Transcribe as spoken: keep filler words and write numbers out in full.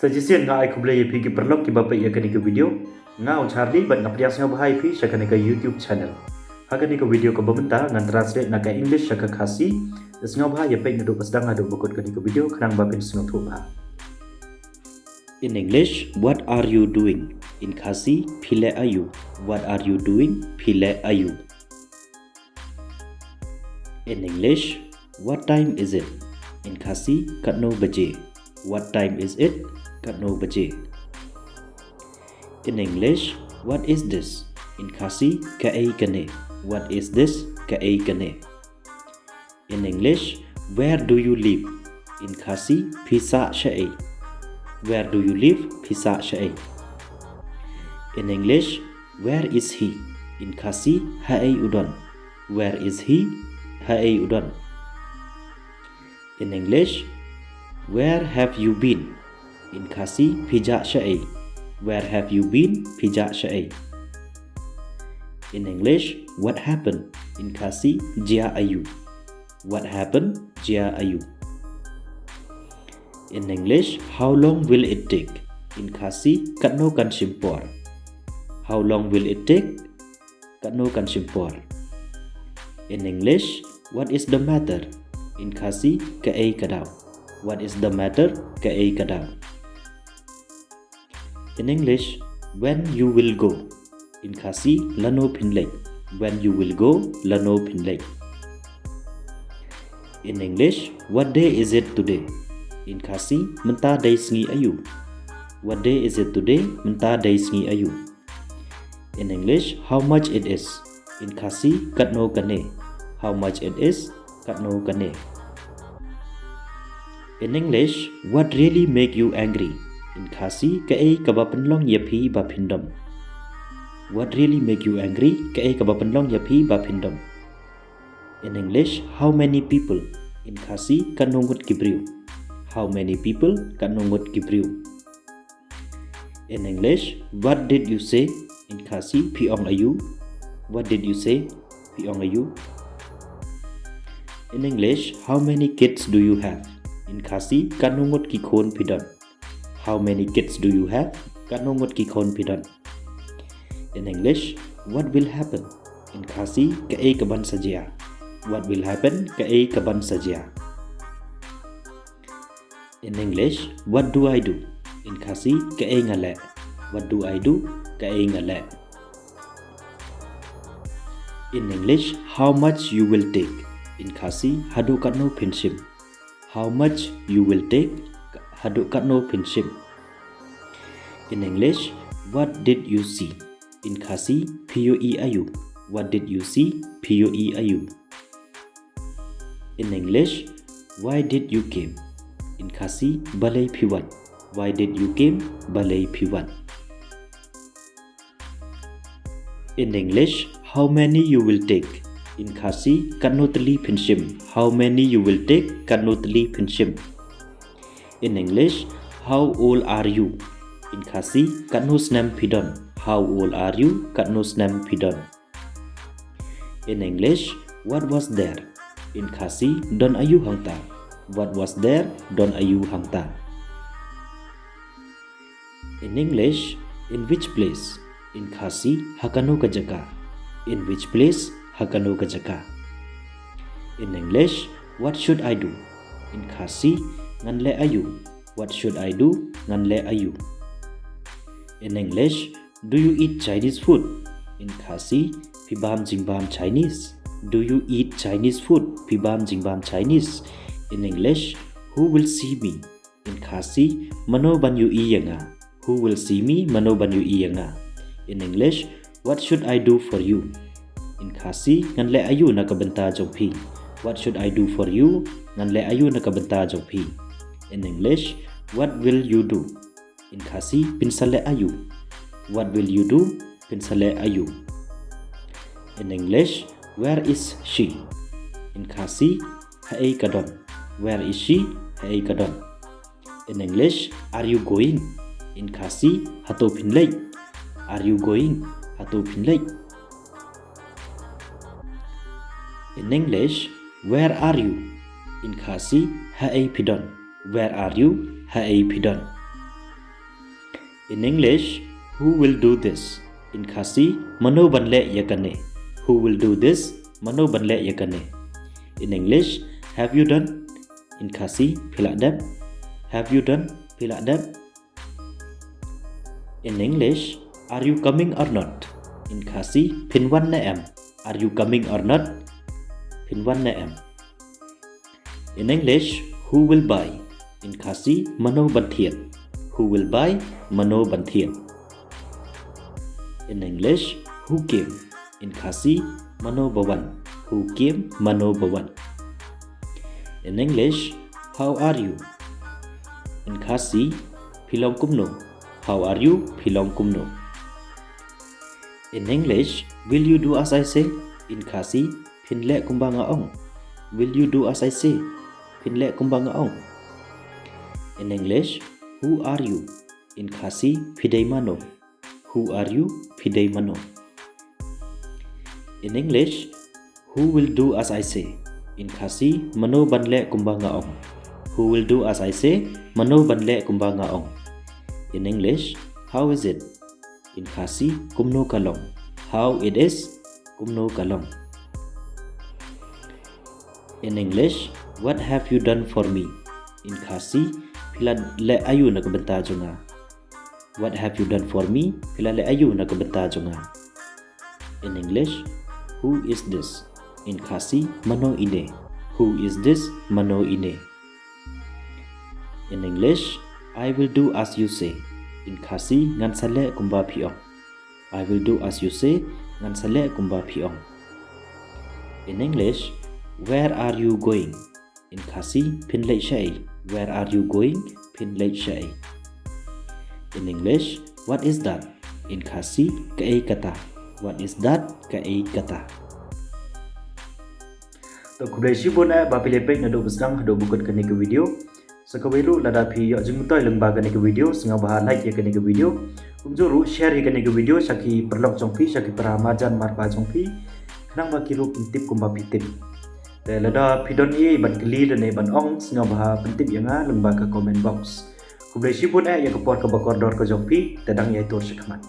Sa shisien nga ai khublei ïa phi ki paralok kiba peit ïa kane ka video. Nga u Charlie bad nga pdiang sngewbha ïa phi sha kane ka YouTube channel. Ha kane ka video kaba mynta ngan translate na ka English sha ka Khasi. Sngewbha ïa peit naduh ba sdang haduh ba kut kane ka video khnang ba phin sngewthuh bha. In English, what are you doing? In Khasi, phi leh aïu? What are you doing? Phi leh aïu? In English, what time is it? In Khasi, katno baje? What time is it? Katno baje? In English, what is this? In Khasi, kaei kane? What is this? Kaei kane? In English, where do you live? In Khasi, phi sah shaei? Where do you live? Phi sah shaei? In English, where is he? In Khasi, haei u don? Where is he? Haei u don? In English, where have you been? In Khasi, phi jah shaei? Where have you been? Phi jah shaei? In English, what happened? In Khasi, jia aïu? What happened? Jia aïu? In English, how long will it take? In Khasi, katno kan shim por? How long will it take? Katno kan shim por? In English, what is the matter? In Khasi, kaei ka daw? What is the matter? Kaei ka daw? In English, when you will go? In Khasi, lano phin leit? When you will go? Lano phin leit? In English, what day is it today? In Khasi, mynta dei sngi aïu? What day is it today? Mynta dei sngi aïu? In English, how much it is? In Khasi, katno kane? How much it is? Katno kane? In English, what really make you angry? In Khasi, kaei kaba pynlong ïa phi ba phin dom? What really make you angry? Kaei kaba pynlong ïa phi ba phin dom? In English, how many people? In Khasi, katno ngut ki briew? How many people? Katno ngut ki briew? In English, what did you say? In Khasi, phi ong aïu? What did you say? Phi ong aïu? In English, how many kids do you have? In Khasi, katno ngut ki khun phi don? How many kids do you have? Katno ngut ki khun phi don? In English, what will happen? In Khasi, kaei kaban sa jia? What will happen? Kaei kaban sa jia? In English, what do I do? In Khasi, kaei nga leh? What do I do? Kaei nga leh? In English, how much you will take? In Khasi, haduh katno phin shim? How much you will take? Haduh katno phin shim? In English, what did you see? In Khasi, phi ïohi aïu? What did you see? Phi ïohi aïu? In English, why did you came? In Khasi, balei phi wan? Why did you came? Balei phi wan? In English, how many you will take? In Khasi, katno tylli phin shim? How many you will take? Katno tylli phin shim? In English, how old are you? In Khasi, katno snem phi don? How old are you? Katno snem phi don? In English, what was there? In Khasi, don aïu hangta? What was there? Don aïu hangta? In English, in which place? In Khasi, ha kano ka jaka? In which place? Ha kano ka jaka? In English, what should I do? In Khasi, ngan leh aïu? What should I do? Ngan leh aïu? In English, do you eat Chinese food? In Khasi, phi bam jingbam Chinese? Do you eat Chinese food? Phi bam jingbam Chinese? In English, who will see me? In Khasi, mano ban ïohi ïa nga? Who will see me? Mano ban ïohi ïa nga? In English, what should I do for you? In Khasi, ngan leh aïu na ka bynta jong phi? What should I do for you? Ngan leh aïu na ka bynta jong phi? In English, what will you do? In Khasi, phin sa leh aïu? What will you do? Phin sa leh aïu? In English, where is she? In Khasi, haei ka don? Where is she? Haei ka don? In English, are you going? In Khasi, hato phin leit? Are you going? Hato phin leit? In English, where are you? In Khasi, haei phi don? Where are you? Haei phi don? In English, who will do this? In Khasi, mano ban leh ïa kane? Who will do this? Mano ban leh ïa kane? In English, have you done? In Khasi, phi la dep? Have you done? Phi la dep? In English, are you coming or not? In Khasi, phin wan ne em? Are you coming or not? Phin wan ne em? In English, who will buy? In Khasi, mano ban thied? Who will buy? Mano ban thied? In English, who came? In Khasi, mano ba wan? Who came? Mano ba wan? In English, how are you? In Khasi, phi long kumno? How are you? Phi long kumno? In English, will you do as I say? In Khasi, phin leh kumba nga ong? Will you do as I say? Phin leh kumba nga ong? In English, who are you? In Khasi, phi dei mano? Who are you? Phi dei mano? In English, who will do as I say? In Khasi, mano ban leh kumba nga ong? Who will do as I say? Mano ban leh kumba nga ong? In English, how is it? In Khasi, kumno ka long? How it is? Kumno ka long? In English, what have you done for me? In Khasi, phi la leh aïu na ka bynta jong nga? What have you done for me? Phi la leh aïu na ka bynta jong nga? In English, who is this? In Khasi, mano ine? Who is this? Mano ine? In English, I will do as you say. In Khasi, ngan sa leh kumba phi ong. I will do as you say. Ngan sa leh kumba phi ong. In English, where are you going? In Khasi, phin leit shaei? Where are you going? Phin leit shaei? In English, what is that? In Khasi, kaei kata? What is that? Kaei kata? To khublei shibun eh ba phi la peit naduh ba sdang haduh ba kut kane ka video. Sa kawei ruh lada phi ïoh jingmyntoi lyngba kane ka video, sngewbha like ïa kane ka video. Kumjuh ruh share ïa kane ka video sha ki paralok jong phi, sha ki para marjan marpa jong phi. Khnang ba ki ruh kin tip kumba phi tip. Te lada phi don ei ban kylli lane ban ong, sngewbha pyntip ïa nga lyngba ka comment box. Khublei shibun eh ïa ka por kaba kordor ka jong phi, te dang ïai tur shakhmat.